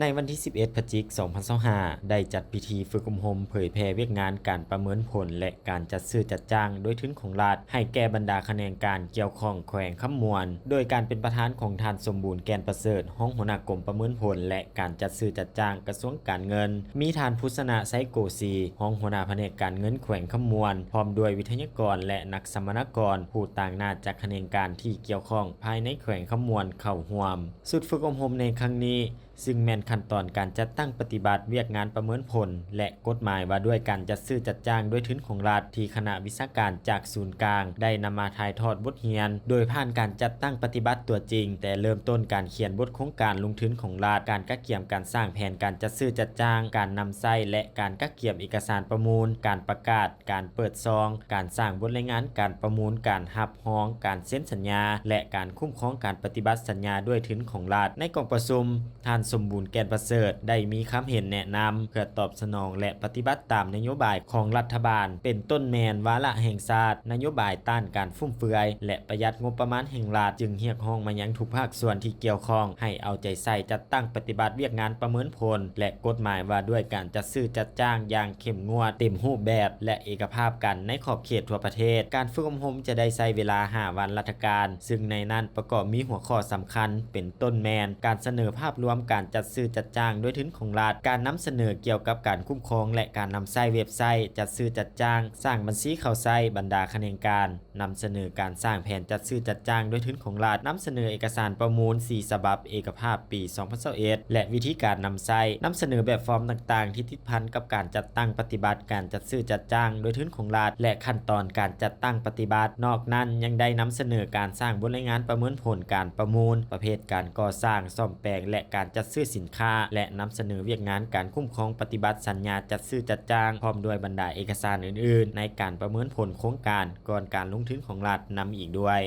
ໃນວັນທີສິບເອັດ ພະຈິກ ສອງພັນຊາວຫ້າ ໄດ້ຈັດພິທີຝຶກອົບຮົມເຜີຍແຜ່ວຽກງານການປະເມີນຜົນ ແລະ ການຈັດຊື້ຈັດຈ້າງດ້ວຍທຶນຂອງລັດ ໃຫ້ແກ່ບັນດາຂະແໜງການກ່ຽວຂ້ອງແຂວງຄຳມ່ວນ ໂດຍການເປັນປະທານຂອງທ່ານ ສົມບູນ ແກ່ນປະເສີດ ຮອງຫົວໜ້າກົມປະເມີນຜົນ ແລະ ການຈັດຊື້ຈັດຈ້າງ ກະຊວງການເງິນ, ມີທ່ານ ພຸດສະນະ ໄຊໂກສີ ຮອງຫົວໜ້າພະແນກການເງິນແຂວງຄຳມ່ວນ ພ້ອມດ້ວຍວິທະຍາກອນ ແລະ ນັກສຳມະນາກອນ ຜູ້ຕາງໜ້າຈາກຂະແໜງການທີ່ກ່ຽວຂ້ອງພາຍໃນແຂວງຄຳມ່ວນເຂົ້າຮ່ວມ. ຊຸດຝຶກອົບຮົມໃນຄັ້ງນີ້ ຊຶ່ງແມ່ນຂັ້ນຕອນການຈັດຕັ້ງປະຕິບັດວຽກງານປະເມີນຜົນ ແລະ ກົດໝາຍວ່າດ້ວຍການຈັດຊື້ຈັດຈ້າງດ້ວຍທຶນຂອງລັດ ທີ່ຄະນະວິຊາການຈາກສູນກາງໄດ້ນຳມາຖ່າຍທອດບົດຮຽນ ໂດຍຜ່ານການຈັດຕັ້ງປະຕິບັດຕົວຈິງ, ແຕ່ເລີ່ມຕົ້ນການຂຽນບົດໂຄງການລົງທຶນຂອງລັດ, ການກະກຽມການສ້າງແຜນການຈັດຊື້ຈັດຈ້າງ, ການນຳໃຊ້ ແລະ ການກະກຽມເອກະສານປະມູນ, ການປະກາດ, ການເປີດຊອງ, ການສ້າງບົດລາຍງານການປະມູນ, ການຮັບຮອງ, ການເຊັນສັນຍາ ແລະ ການຄຸ້ມຄອງການປະຕິບັດສັນຍາດ້ວຍທຶນຂອງລັດ. ໃນກອງປະຊຸມ, ທ່ານ ສົມບູນ ແກ່ນປະເສີດ ໄດ້ມີຄຳເຫັນແນະນຳ ເພື່ອຕອບສະໜອງ ແລະ ປະຕິບັດຕາມນະໂຍບາຍຂອງລັດຖະບານ, ເປັນຕົ້ນແມ່ນວາລະແຫ່ງຊາດ, ນະໂຍບາຍຕ້ານການຟຸມເຟືອຍ ແລະ ປະຢັດງົບປະມານແຫ່ງລັດ, ຈຶ່ງຮຽກຮ້ອງມາຍັງທຸກພາກສ່ວນທີ່ກ່ຽວຂ້ອງ ໃຫ້ເອົາໃຈໃສ່ຈັດຕັ້ງປະຕິບັດວຽກງານປະເມີນຜົນ ແລະ ກົດໝາຍວ່າດ້ວຍການຈັດຊື້ຈັດຈ້າງຢ່າງເຂັ້ມງວດ, ເຕັມຮູບແບບ ແລະ ເອກະພາບກັນໃນຂອບເຂດທົ່ວປະເທດ. ການຝຶກອົບຮົມຈະໄດ້ໃຊ້ເວລາຫ້າວັນລັດຖະການ, ຊຶ່ງໃນນັ້ນປະກອບມີຫົວຂໍ້ສຳຄັນ ເປັນຕົ້ນແມ່ນການສະເໜີພາບລວມການຈັດຊື້ຈັດຈ້າງດ້ວຍທຶນຂອງລັດ, ການນຳສະເໜີກ່ຽວກັບການຄຸ້ມຄອງ ແລະ ການນຳໃຊ້ເວັບໄຊຈັດຊື້ຈັດຈ້າງ, ສ້າງບັນຊີເຂົ້າໃຊ້ບັນດາຂະແໜງການ, ນຳສະເໜີການສ້າງແຜນຈັດຊື້ຈັດຈ້າງດ້ວຍທຶນຂອງລັດ, ນຳສະເໜີເອກະສານປະມູນສີ່ສະບັບເອກະພາບປີສອງພັນຊາວເອັດ ແລະ ວິທີການນຳໃຊ້, ນຳສະເໜີແບບຟອມຕ່າງໆທີ່ຕິດພັນກັບການຈັດຕັ້ງປະຕິບັດການຈັດຊື້ຈັດຈ້າງດ້ວຍທຶນຂອງລັດ ແລະ ຂັ້ນຕອນການຈັດຕັ້ງປະຕິບັດ. ນອກນັ້ນຍັງໄດ້ນຳສະເໜີການສ້າງບົດລາຍງານປະເມີນຜົນການປະມູນ, ປະເພດການກໍ່ສ້າງ, ສ້ອມແປງ ແລະ ການຈັດຊື້ສິນຄ້າ ແລະ ນຳສະເໜີວຽກງານການຄຸ້ມຄອງປະຕິບັດສັນຍາຈັດຊື້ຈັດຈ້າງ ພ້ອມດ້ວຍບັນດາເອກະສານອື່ນໆ ໃນການປະເມີນຜົນໂຄງການ ກ່ອນການລົງທຶນຂອງລັດນຳອີກດ້ວຍ.